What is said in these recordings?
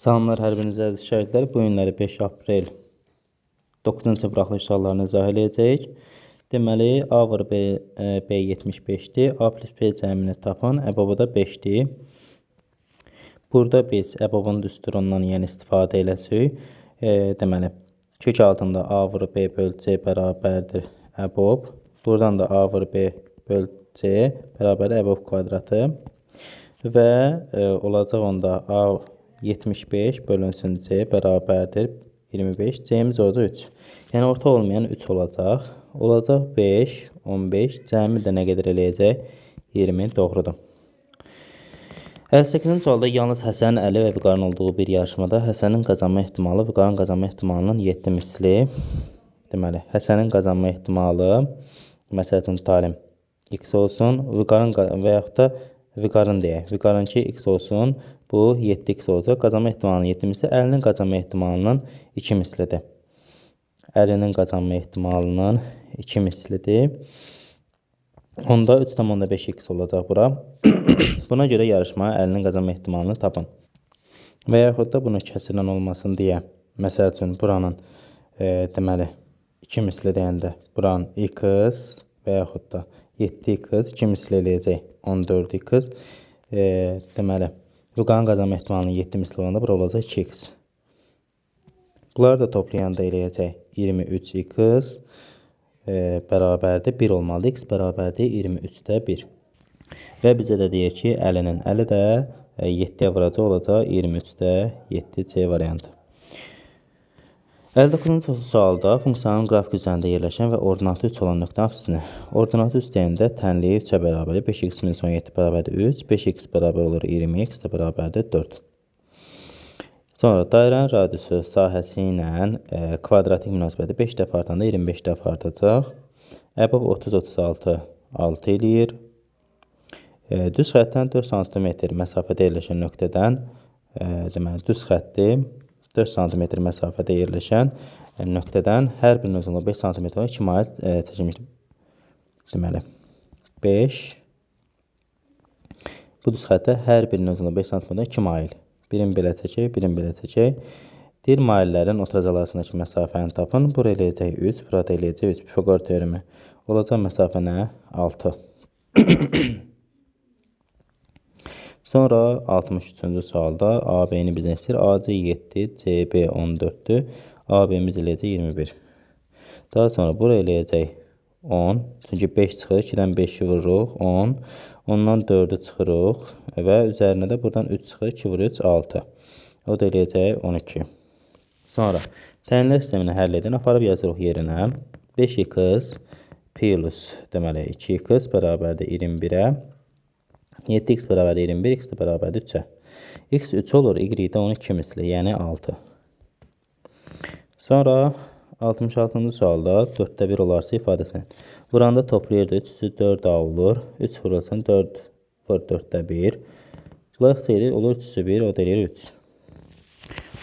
Salamlar hər birinizə əziz şagirdlər. Bu günləri 5 aprel 9-cu buraxılış suallarını izah eləyəcəyik. Deməli, A vur B, B 75-dir. A plus B cəmini tapın. Əbabı da 5-dir. Burada biz əbabın düsturundan yəni istifadə eləsək, deməli, kök altında A vur B böl C bərabərdir əbob. Buradan da A vur B böl C bərabərdir əbob kvadratı. Və olacaq onda A 75 bölünsün C bərabərdir 25. C-miz olacaq 3. Yəni orta olmayan 3 olacaq. Olacaq 5, 15. Cəmi də nə qədər eləyəcək? 20. Doğrudur. 58-ci sualda yalnız Həsənin, Əli və Vüqarın olduğu bir yarışmada Həsənin qazanma ehtimalı Vüqarın qazanma ehtimalının 7 misli. Deməli, Həsənin qazanma ehtimalı məsəl üçün tutalım x olsun, Vüqarın və yaxud da Vüqarın deyək. Vüqarınki x olsun, bu 7x olacaq. Qazanma ehtimalının 7 misli, Əlinin qazanma ehtimalının 2 mislidir. Əlinin qazanma ehtimalının 2 mislidir. Onda 3,5x olacaq bura. Buna görə yarışmaya əlinin qazanma ehtimalını tapın. Və yaxud da bunu kəsirlə olmasın deyə, məsəl üçün buranın deməli 2 misli deyəndə buranın x və yaxud da 7x 2 misli eləyəcək 14x. Deməli, Vüqarın qazanma ehtimalının 7 misli olanda bura olacaq 2x. Bunları da toplayanda eləyəcək 23x bərabərdir 1 olmalıdır. X bərabərdir 23-də 1. Və bizə də deyir ki, əlinin əli də 7-yə vuracaq olacaq 23-də 7 C variantı. 59-cu sualda funksiyanın qrafik üzərində yerləşən və ordinatı 3 olan nöqtənin apsisini. Ordinatı 3 deyəndə tənliyi 3-ə bərabərdir. 5x minus 17 bərabərdir 3. 5x bərabər olur 20, x də bərabərdir 4. Sonra dairənin radiusu sahəsi ilə kvadratik münasibəti 5 dəfə artanda 25 dəfə artacaq. Əbob 30, 36, 6 eləyir. Düz xəttdən 4 sm məsafədə yerləşən nöqtədən, deməli, düz xətti 4 sm məsafədə yerləşən nöqtədən hər birinin uzunluğu 5 sm olan 2 mail çəkilmişdir. Deməli, 5. Bu düz xəttə hər birinin uzunluğu 5 sm olan 2 mail. Birini belə çəkək, birini belə çəkək. Deyir, maillərin oturacaqları arasındakı məsafəni tapın. Bura eləyəcək 3, burada eləyəcək 3. Pifaqor teoremi. Olacaq məsafə nə? 6. Sonra 63-cü sualda AB-ni bizdən istəyir. AC 7, CB 14-dür. AB-miz eləyəcək 21. Daha sonra bura eləyəcək 10. Çünki 5 çıxır. 2-dən 5-i vururuq. 10. Ondan 4-ü çıxırıq. Və üzərinə də buradan 3 çıxır. 2 vur 3, 6. O da eləyəcək 12. Sonra təyinlər sistemini həll edin. Aparıb yazırıq yerinə. 5x plus deməli 2x bərabərdir 21-ə. 7x bərabərdir 21, x də bərabərdir 3-ə. X 3 olur, y də 12 misli, yəni 6. Sonra 66-cı sualda 4-də 1 olarsa ifadəsini. Vuranda toplayırdı, 3 üstü 4A olur. 3 vurulsun 4 vur 4-də 1. Bunlar ixtisar olur 3 üstü 1, o da eləyir 3.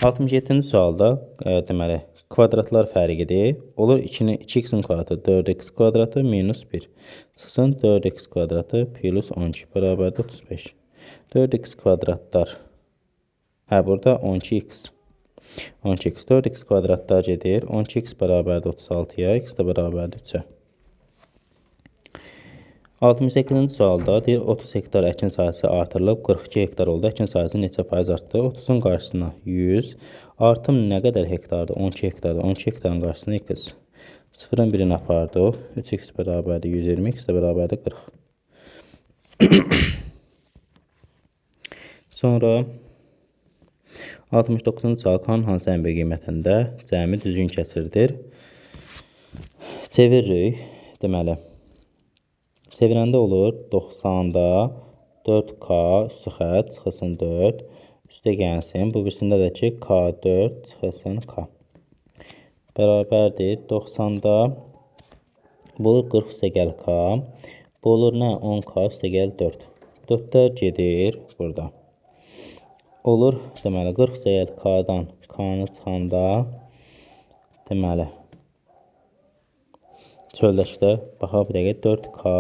67-ci sualda deməli, kvadratlar fərqidir. Olur 2x-in kvadratı 4x kvadratı minus 1. Çıxsın 4x kvadratı plus 12 bərabərdir 35. 4x kvadratlar. Hə, burada 12x. 12x. 4x kvadratlar gedir. 12x bərabərdir 36-ya, x də bərabərdir 3-ə. 68-ci sualda deyir 30 hektar əkin sahəsi artırılıb 42 hektar oldu. Əkin sahəsi neçə faiz artdı? 30-un qarşısına 100. Artım nə qədər hektardır? 12 hektardır. 12 hektarın qarşısına x. Sıfırın birini apardıq. 3x bərabərdir 120, x də bərabərdir 40. Sonra 69-cu sual K-nın hansı ən böyük qiymətində cəmi düzgün kəsirdir? Çeviririk. Deməli, çevirəndə olur 90-da 4K üstü xətt çıxılsın 4, üstə gəlsin. Bu birisində də ki, K4 çıxılsın K. Bərabərdir 90-da bu olur 40 üstə gəl K. Bu olur nə? 10K üstə gəl 4. 4-lər gedir burada. Olur, deməli, 40 üstə gəl K-dan K-nı çıxanda, deməli, çöldəşdə, baxaq bir dəqiqə, 4K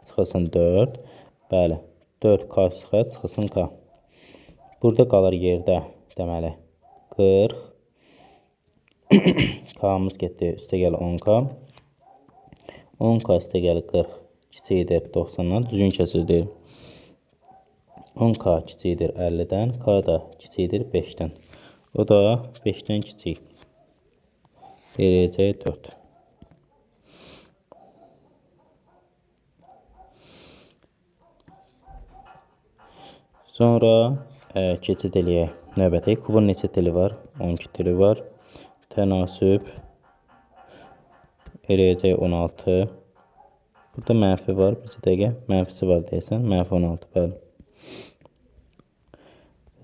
çıxılsın 4, bəli, 4K üstə çıxılsın K. Burada qalır yerdə Deməli, 40. K-mız getdi, üstə gəl 10K. 10K üstə gəl 40 kiçikdir 90-dan, düzgün kəsirdir. 10K kiçikdir 50-dən, K da kiçikdir 5-dən. O da 5-dən kiçik. Eləyəcək 4. Sonra keçid eləyək növbəti. Kubun neçə teli var? 12 teli var. Tənasüb eləyəcək 16. Burada mənfi var. Bir dəqiqə. Mənfisi var deyəsən. Mənfi 16, bəli.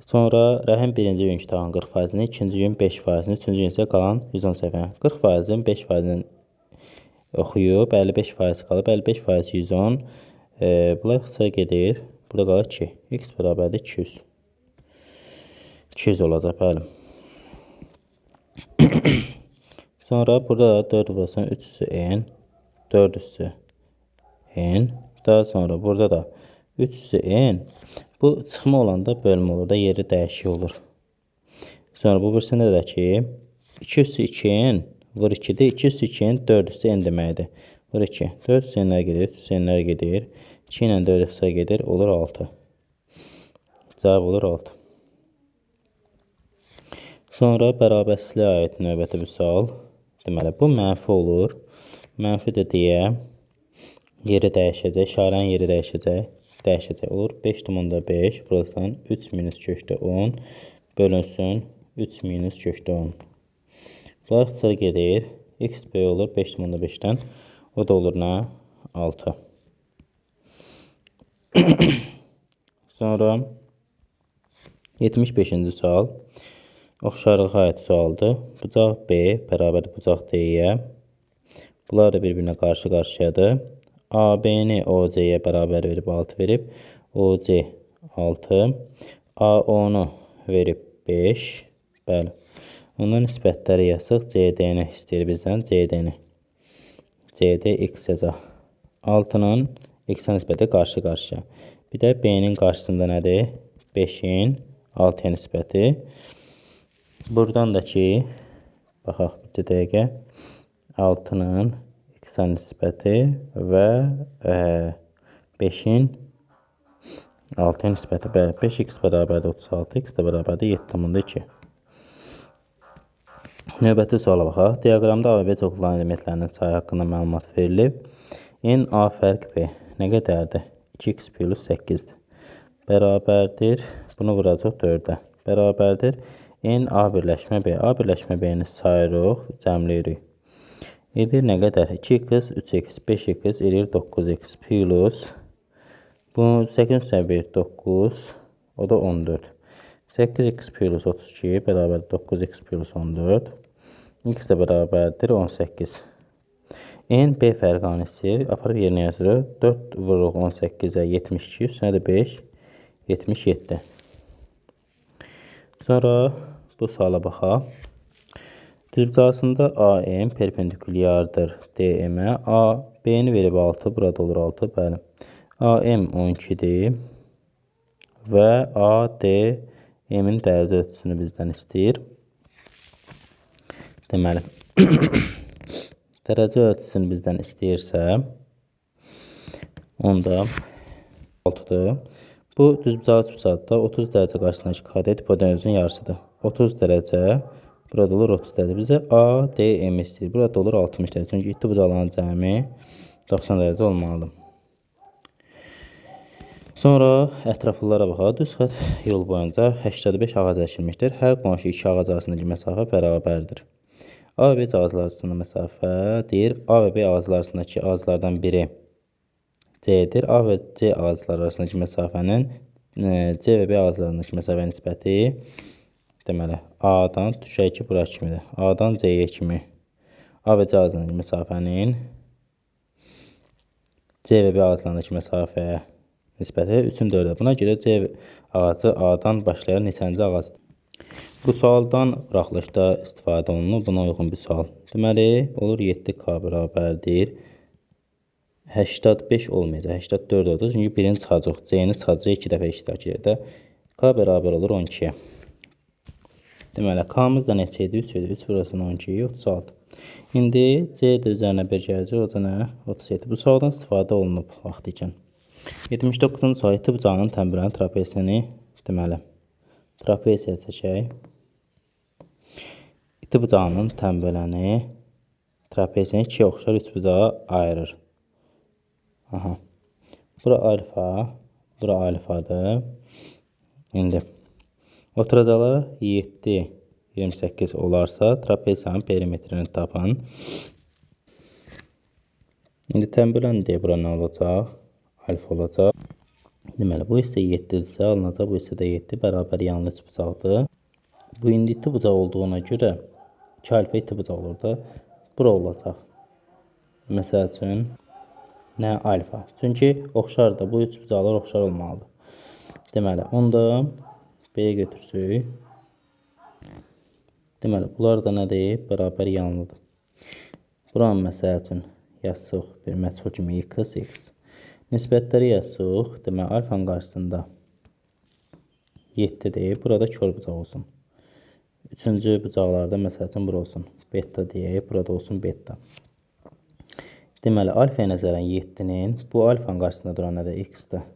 Sonra Rəhim birinci gün kitabın 40%-ni, ikinci gün 5%-ni, üçüncü gün isə qalan 110 səhifəni. 40%-in 5%-ni oxuyub, 55% qalıb, 55% 110. Bunlar ixtisara gedir. Burada qalır 2. X bərabərdir 200. 200 olacaq, bəli. Sonra burada da 4 vurulsun 3 üssü n, 4 üssü n. Daha sonra burada da 3 üssü n. Bu çıxma olanda bölmə olur da, yeri dəyişik olur. Sonra bu birisində də ki, 2 üssü 2n vur 2-dir. 2 üssü 2n 4 üssü n deməkdir. Vur 2. 4 üssü n-lər gedir, 3 üssü n-lər gedir. 2 ilə 4 üssü gedir, olur 6. Cavab olur 6. Sonra bərabərsizliyə aid növbəti bir sual. Deməli, bu mənfi olur. Mənfi də deyə yeri dəyişəcək, işarənin yeri dəyişəcək. Dəyişəcək. Olur 5,5 vurulsun 3 minus kökdə 10 bölünsün 3 minus kökdə 10. Bunlar ixtisara gedir. X böyük olur 5,5-dən. O da olur nə? 6. Sonra 75-ci sual. Oxşarlığa aid sualdır. Bucaq B bərabərdir bucaq D-yə. Bunlar da bir-birinə qarşı-qarşıyadır. AB-ni OC-yə bərabər verib 6 verib. OC 6. AO-nu verib 5. Bəli. Ondan nisbətləri yazsaq CD-ni istəyir bizdən. CD-ni. CD X yazaq. 6-nın X-ə nisbəti qarşı-qarşıya. Bir də B-nin qarşısında nədir? 5-in 6-ya nisbəti. Buradan da ki, baxaq bir dəqiqə, 6-nın X-ə nisbəti və 5-in 6-ya nisbəti. Bəli, 5x bərabərdir 36, x də bərabərdir 7,2. Növbəti suala baxaq. Diaqramda A və B çoxluqların elementlərinin sayı haqqında məlumat verilib. N A fərq B nə qədərdir? 2x plus 8-dir. Bərabərdir. Bunu vuracaq 4-ə. Bərabərdir. N A birləşmə B. A birləşmə B-ni sayırıq, cəmləyirik. Edir nə qədər? 2x, 3x, 5x edir 9x plus. Bu 8 üstə 1, 9, o da 14. 8x plus 32 bərabərdir 9x plus 14. X də bərabərdir 18. N B fərqini istəyir. Aparıb yerinə yazırıq. 4 vururuq 18-ə 72, üstünə də 5, 77. Sonra bu suala baxaq. Düzbucaqsında AM perpendikulyardır DM-ə. A, B-ni verib 6, burada olur 6, bəli. AM 12-dir və AD M-in dərəcə ölçüsünü bizdən istəyir. Deməli, dərəcə ölçüsünü bizdən istəyirsə, onda 6-dır. Bu düzbucaqlı üçbucaqda 30 dərəcə qarşısındakı KD hipotenuzun yarısıdır. 30 dərəcə, burada olur 30 dərəcə. Bizə ADM istəyir. Burada olur 60 dərəcə. Çünki iti bucaqların cəmi 90 dərəcə olmalıdır. Sonra ətraflılara baxaq. Düz xətt yol boyunca 85 ağac əkilmişdir. Hər qonşu iki ağac arasındakı məsafə bərabərdir. A və B ağacları arasında məsafə deyir. A və B ağacları arasındakı ağaclardan biri C-dir. A və C ağacları arasındakı məsafənin C və B ağaclarındakı məsafənin nisbəti deməli A-dan düşək ki, bura kimidir. A-dan C-yə kimi A və C ağaclarındakı məsafənin C və B ağaclarındakı məsafəyə nisbəti 3-ün 4-ə. Buna görə C ağacı A-dan başlayan neçənci ağacdır? Bu sualdan buraxılışda istifadə olunur. Buna uyğun bir sual. Deməli, olur 7K bərabərdir. 85 olmayacaq. 84 olacaq. Çünki birini çıxacaq. C-ni çıxacaq 2 dəfə iştirak edir. K bərabər olur 12-yə. Deməli, K-mız da neçə idi? 3 idi. 3 vurulsun 12, 36. İndi C də üzərinə 1 gələcək. O da nə? 37. Bu sualdan istifadə olunub vaxt ikən. 79-cu sual iti bucağının tənbülən trapesiyasını, deməli, trapesiya çəkək. İti bucağının tənbüləni trapesiyanı 2 oxşar 3 bucağa ayırır. Aha. Bura alfa, bura alfadır. İndi oturacaqlar 7, 28 olarsa trapesiyanın perimetrini tapın. İndi tənbülən deyə bura nə olacaq? Alfa olacaq. Deməli, bu hissə 7-dirsə alınacaq, bu hissə də 7 bərabər yanlı üç bucaqdır. Bu indi iti bucaq olduğuna görə 2 alfa iti bucaq olur da. Bura olacaq. Məsəl üçün, nə alfa? Çünki oxşardır. Bu üç bucaqlar oxşar olmalıdır. Deməli, onda B götürsək. Deməli, bunlar da nədir? Bərabər yanlıdır. Buranın məsəl üçün yazsıq bir məchul kimi x, x. Nisbətləri yazsıq. Deməli, alfanın qarşısında 7-dir. Burada kör bucaq olsun. Üçüncü bucaqlarda məsəl üçün bura olsun. Beta deyək. Burada olsun beta. Deməli, alfaya nəzərən 7-nin, bu alfanın qarşısında duran nədir? X-dir.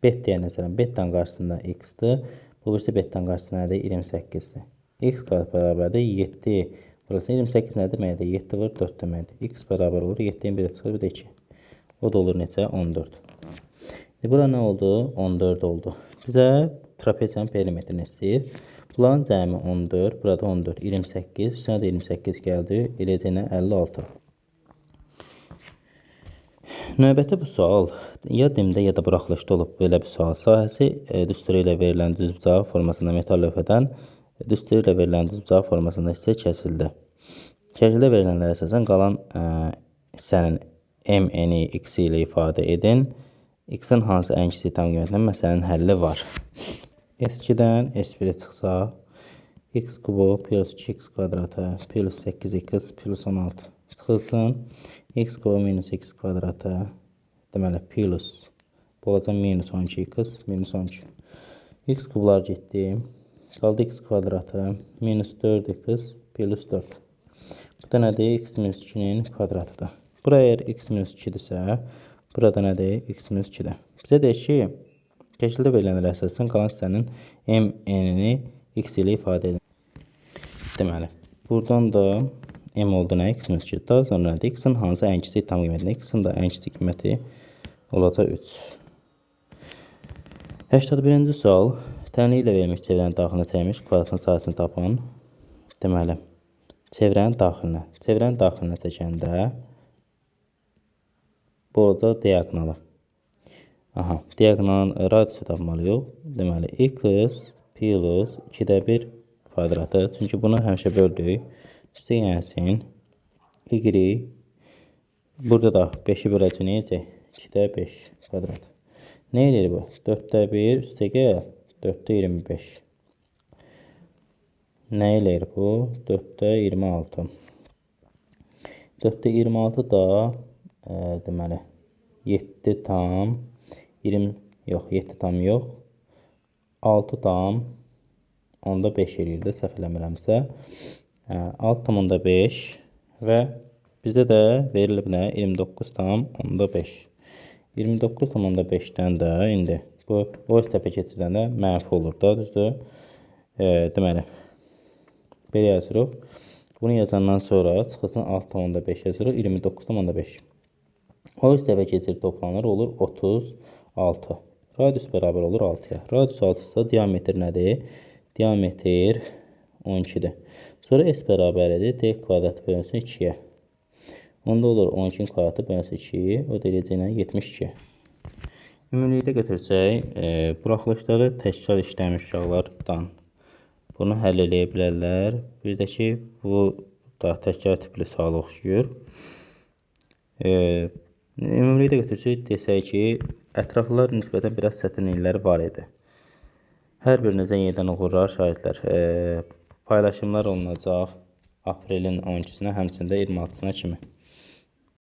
Beta'ya nəzərən betanın qarşısında x-dir. Bu birisi betanın qarşısında nədir? 28-dir. X kvadrat bərabərdir 7. Burası 28 nə deməkdir? 7 vur 4 deməkdir. X bərabər olur. 7-nin 1-ə çıxır, bir də 2. O da olur neçə? 14. Bura nə oldu? 14 oldu. Bizə trapesiyanın perimetrini istəyir. Bunların cəmi 14, burada 14, 28, üstünə də 28 gəldi. Eləcə nə? 56. Növbəti bu sual ya dimdə ya da buraxılışda olub belə bir sual. Sahəsi düsturu ilə verilən düzbucaq formasında metal lövhədən düsturu ilə verilən düzbucaq formasında hissə kəsildi. Şəkildə verilənlərə əsasən qalan hissənin M, N-i X ilə ifadə edin. X-in hansı ən kiçik tam qiymətinə məsələnin həlli var. S2-dən S1-ə çıxsa x kubu plus 2x kvadratı plus 8x plus 16 çıxılsın. X kubu minus x kvadratı, deməli plus bu olacaq minus 12x minus 12. X kublar getdi. Qaldı x kvadratı minus 4x plus 4. Bu da nədir? X minus 2-nin kvadratıdır. Bura əgər x minus 2-dirsə, burada nədir? X minus 2-dir. Bizə deyir ki, şəkildə verilənlərə əsasən qalan hissənin m, n-ini x ilə ifadə edin. Deməli, buradan da m oldu nə? X minus 2. Daha sonra nədir? X-in hansı ən kiçik tam qiyməti? X-in də ən kiçik qiyməti olacaq 3. 81-ci sual. Tənlik ilə verilmiş çevrənin daxilinə çəkilmiş kvadratın sahəsini tapın. Deməli, çevrənin daxilinə. Çevrənin daxilinə çəkəndə bu olacaq diaqonalı. Aha, diaqonalın radiusu tapmalıyıq. Deməli, x plus 2-də 1 kvadratı. Çünki bunu həmişə böldük. Üstə gəlsin. Y. Burada da 5-i böləcək nə edəcək? 2-də 5 kvadrat. Nə edir bu? 4-də 1 üstə gəl. 4-də 25. Nə eləyir bu? 4-də 26. 4-də 26 da deməli 7 tam 20 yox, 7 tam yox. 6 tam onda 5 eləyir də, səhv eləmirəmsə. 6 tam onda 5 və bizdə də verilib nə? 29 tam onda 5. 29 tam onda 5-dən də indi bu o tərəfə keçirdəndə mənfi olur da, düzdür? Deməli, belə yazırıq. Bunu yazandan sonra çıxılsın 6 tam onda 5 yazırıq. 29 tam onda 5. O tərəfə keçir toplanır, olur 36. Radius bərabər olur 6-ya. Radius 6 ise diametr nədir? Diametr 12-dir. Sonra S bərabərdir D kvadratı bölünsün 2-yə. Onda olur 12-nin kvadratı bölünsün 2, o da eləyəcək nə? 72. Ümumilikdə götürsək, buraxılışları təkrar işləmiş uşaqlardan bunu həll eləyə bilərlər. Bir də ki, bu da təkrar tipli suala oxşayır. Ümumilikdə götürsək, desək ki, ətraflılar nisbətən biraz çətinlikləri var idi. Hər birinizə yenidən uğurlar, şahidlər. Paylaşımlar olunacaq aprelin 12-sinə, həmçinin də 26-sına kimi.